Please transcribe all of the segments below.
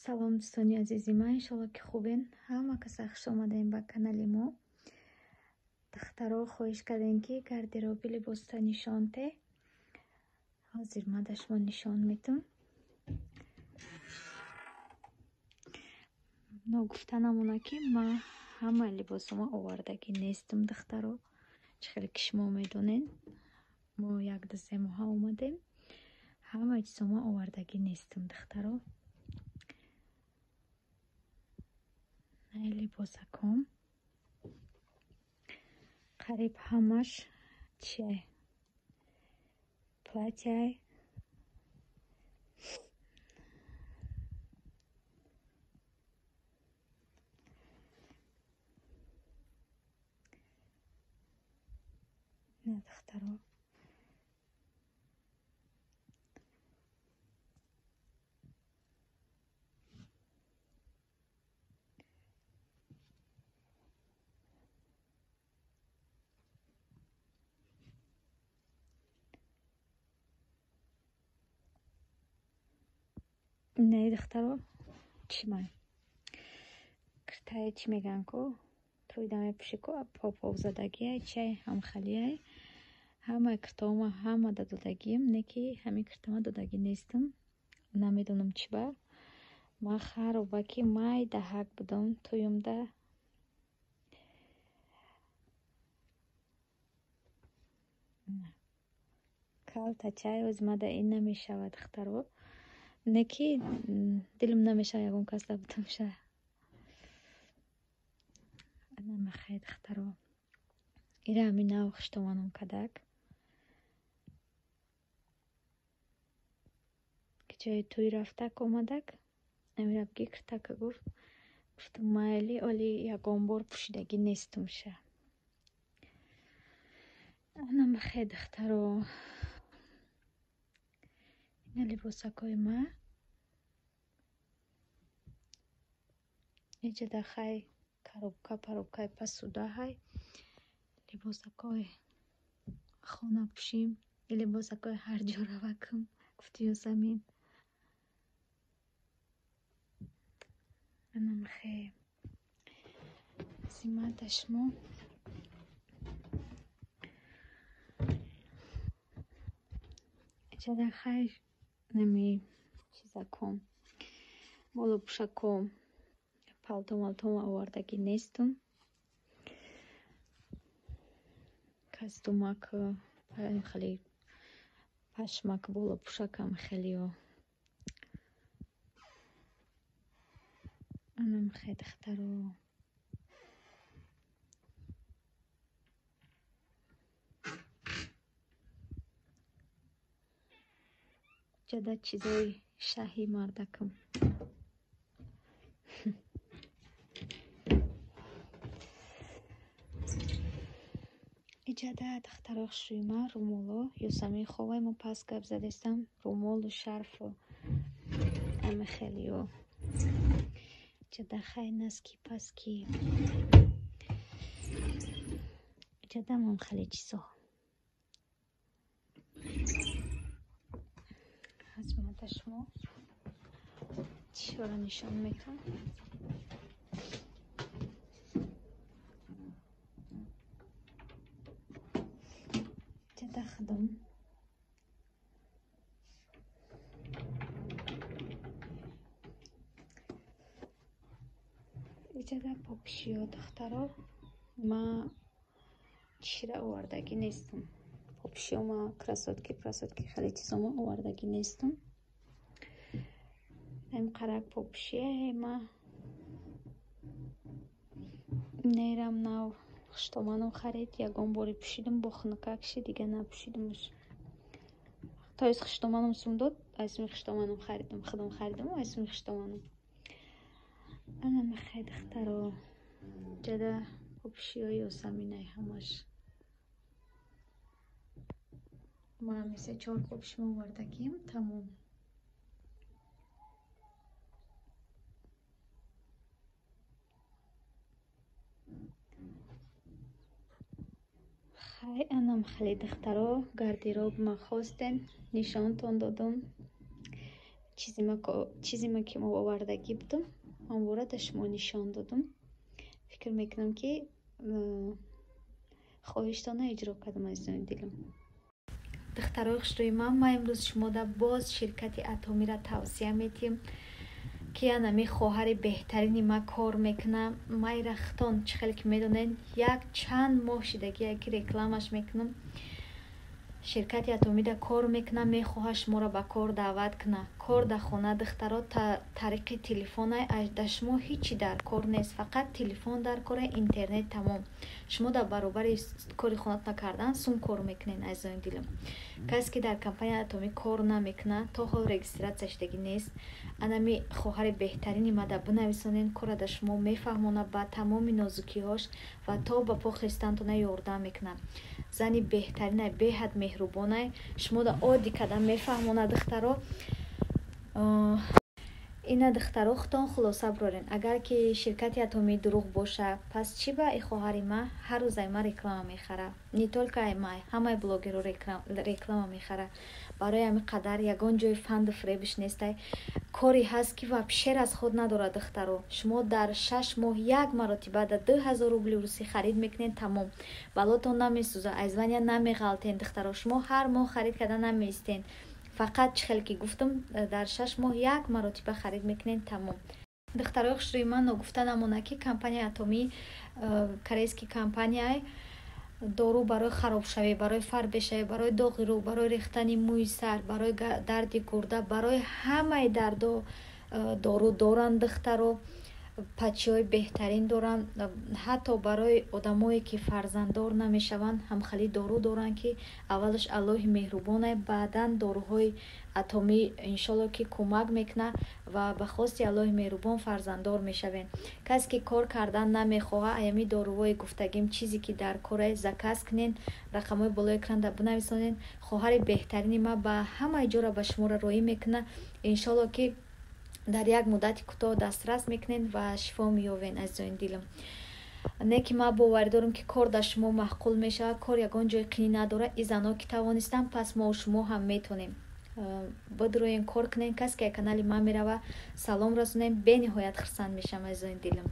Салом, дӯстони азизи ман, иншолло, ки хубен. Ҳама каса хуш омадем ба канали мо. Духтаро хоҳиш кардем, ки гардероби либоста нишон те. Ҳозир ман да шумо нишон метум. Ногуфта намона, ки ман ҳамаи либосома овардагӣ нестам, духтаро. Чӣ хеле ки шумо медонед, мо як ду се моҳа омадем. Ҳамаи чизома овардагӣ нестам, духтаро. Най либосаком. Қариб ҳамаш чиай? Платьяй. На, духтаро. Не, духтаро, чӣ май? Киртае чӣ мегӯянд ку? Тӯйда мепӯшӣ ку, попов задагиай, чиай, ҳамхалиай. Ҳамаи киртаома ҳама да додагием, не ки ҳамин киртама додагӣ нестам. Намедонам чӣ ба. Ман хароба ки майдаҳак будам тӯюмда. Калта чай ози мада ин намешавад, духтаро. Не ки дилам намешавад ягон кас да бутамша. Намахай, духтаро. Ира ҳамин нав хуштоманам кадак. Ки ҷои тӯй рафтак омадак. Амира бигӣ киртака гуфт. Гуфтам майли, оли ягон бор пӯшидагӣ нестамша. Намахай, духтаро. Ина либосакҳои ман. Иҷада хай коробка паробкаи пасуда ҳай. Либосакҳои хона пӯшим, либосакҳои ҳар ҷо равакам, гуфти Ёсамин. Анамхе. Зимата шумо. Иҷада хай нами чизаком. Болопӯшаком. Палто малтома овардагӣ нестам. Костюмак, хеле пашмак болопӯшакам хелео. Анамхе, духтаро. Ҷада чизои шаҳи мардакам. Иҷада, духтаро хушрӯи ман румоло. Ёсамин ховай мо пас гап задестам. Румолу шарфу ами хелио. Иҷада хай носки паски. Иҷада мам хеле чизо. Аз шумо чиро нишон метам. Иҷада худам. Иҷада попшиё, духтаро. Ман чира овардагӣ нестам. Попшиё ма красотки красотки хеле чизома овардагӣ нестам. Ам қарак попшие ма нерам нав хуштоманам харид, ягон бори пӯшидам, бо хунукак ши, дига напӯшидамш. То есть хуштоманам сум дод, айсуми хуштоманам харидам, худам харидам, айсуми хуштоманам. Ана мехай, духтаро. Ҷада попшиёи Ёсаминай ҳамаш. Ман се чор попшима овардагим, тамом. Хай, анам хеле, духтаро, гардероб ма хостен, нишонтон додум. Чизи ма ки овардагӣ будам, ҳамвора да шумо нишон додам. Фикр мекунам, ки хоҳиштона иҷро кардам, азизони дилам. Духтарои хушрӯи ман, ман имрӯз шумода боз ширкати Атомиро тавсия метиҳам, ки анами хоҳари беҳтарини ма кор мекунам. Майра хитон, чӣ хеле ки медонед, як чанд моҳ шидагие, ки рекламаш мекунам. Ширкати Атомида кор мекунам, мехоҳад шуморо ба кор даъват кунад. Кор дар хона, духтаро, тариқи телефона. Да шумо ҳичи дар кор нест, фақат телефон дар кора, интернет, тамом. Шумо дар баробари кори хонатона кардан сум кор мекунед, азизони дилам. Касе ки дар компанияи Атомӣ кор намекунад, то ҳол регистрация шудагӣ нест, анами хоҳари беҳтарини мада бинависонед, кора да шумо мефаҳмонад ба тамоми нозукиҳош ва то ба по хестантона ёрдам мекунад. Зани беҳтаринай, беҳад меҳрубонай, шумо да оддӣ карда мефаҳмонад, духтаро. Ина, духтаро, худтон хулоса бирорен. Агар ки ширкати Атомӣ дурӯғ боша, пас чӣ ба и хоҳари ма ҳар рӯз ай ма реклама мехара? Не только ай ма, ҳамаи блогерро реклама мехара. Барои ҳамин қадар ягон ҷои фанду фиребиш нестай. Коре ҳаст, ки вообще расход надорад, духтаро. Шумо дар 6 моҳ як маротиба да 2000 рубли русӣ харид мекунед, тамом. Балотон намесӯза, аз звания намеғалтен, духтаро. Шумо ҳар моҳ харид карда намеистен. Фақат, чӣ хеле ки гуфтам, дар 6 моҳ як маротиба харид мекунед, тамом. Духтарои хушрӯи ман, ногуфта намонад, ки компанияи Атомӣ корейский компанияй. Дору барои харобшавӣ, барои фарбешавӣ, барои доғи рӯ, барои рехтани мӯи сар, барои дарди гурда, барои ҳамаи дардо дору доранд, духтаро. Патчиҳои беҳтарин доранд. Ҳатто барои одамое, ки фарзанддор намешаванд, ҳамхели дору доранд, ки аввалаш Аллоҳи меҳрубонай, баъдан доруҳои Атомӣ иншолло ки кӯмак мекунад ва ба хости Аллоҳи меҳрубон фарзанддор мешавем. Касе ки кор кардан намехоҳад, аями доруҳои гуфтагим, чизе ки дар коре, заказ кунед, рақамҳои болои экранда бинависонед. Хоҳари беҳтарини ма ба ҳамаи ҷора ба шуморо роҳӣ мекунад. Иншолло ки дар як муддати кӯтоҳ дастрас мекунед ва шифо меёбед, азизони дилам. Не ки ман боварӣ дорам, ки кор дар шумо маъқул мешавад. Кор ягон ҷои қинӣ надорад. И занҳо ки тавонистанд, пас мо шумо ҳам метавонем. Бидроен, кор кунем. Касе ки канали ман мерава, салом расонем, бениҳоят хурсанд мешавам, азизони дилам.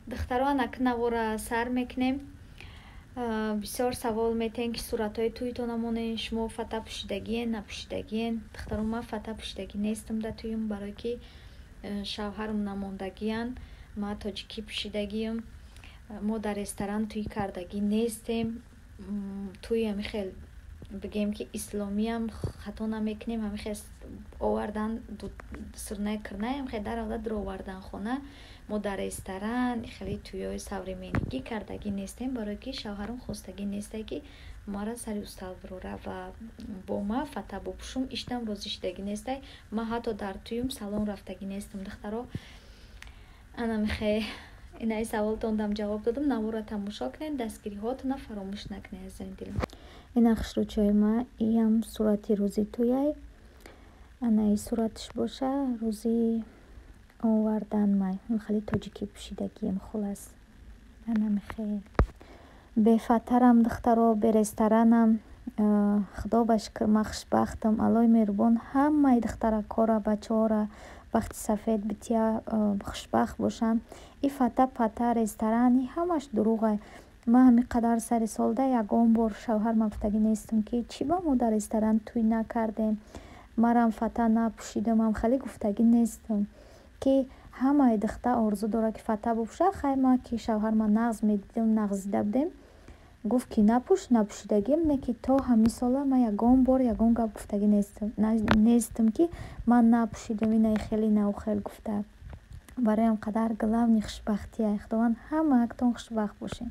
Духтаро, анаки навора сар мекунем. Бисёр савол метиҳем, ки суратҳои тӯйтона монед, шумо фата пӯшидагиен, напӯшидагиен. Духтаро, ман фата пӯшидагӣ нестам дар тӯюм, барое ки шавҳарам намондагиянд. Ман тоҷикӣ пӯшидагиам. Мо дар ресторан тӯй кардагӣ нестем. Тӯи ҳами хел бигем, ки исломиам хато намекунем. Ҳами хел овардан, сурнай кирнай ҳам хел даравда дуровардан хона. Мо дар ресторан хеле тӯйҳои современный гӣ кардагӣ нестем, барое ки шавҳарам хостагӣ несте, ки мара сари устал бирора ва бо ма фата бупӯшум. Иштам розӣ шудагӣ нестай. Ман ҳатто дар тӯюм салон рафтагӣ нестам, духтаро. Анамихе инаи саволтондам ҷавоб додам. Наворро тамошо кунед, дастгириҳоатонро фаромӯш накунед, азизони дилам. Ина, хушрӯчаи ма, иам сурати рӯзи тӯяй. Анаи сураташ боша, рӯзи овардан май. Хеле тоҷикӣ пӯшидагием, хулас. Анамихе бефатарам, духтаро, бересторанам. Худо ба шукр, ман хушбахтам. Аллоҳи меҳрубон ҳамаи духтаракҳоро, бачаҳоро бахти сафед бития, хушбахт бошанд. И фата пата, ресторан, и ҳамаш дурӯғай. Ман ҳамин қадар сари солда ягон бор шавҳарма гуфтагӣ нестам, ки чӣ ба мо дар ресторан тӯй накардем, марам фата напӯшидам. Ам хеле гуфтагӣ нестам, ки ҳамаи духта орзу дорад, ки фата бупӯшад. Хай, ман ки шавҳарма нағз медидам, нағз дида будем, гуфт, ки напӯш, напӯшидагим. Не ки то ҳамин сола ман ягон бор ягон гап гуфтагӣ нестам, ки ман напӯшидам, инаи хеле нау хел гуфта. Барои ҳам қадар главный хушбахтия. Худованд ҳамаактон хушбахт бошед.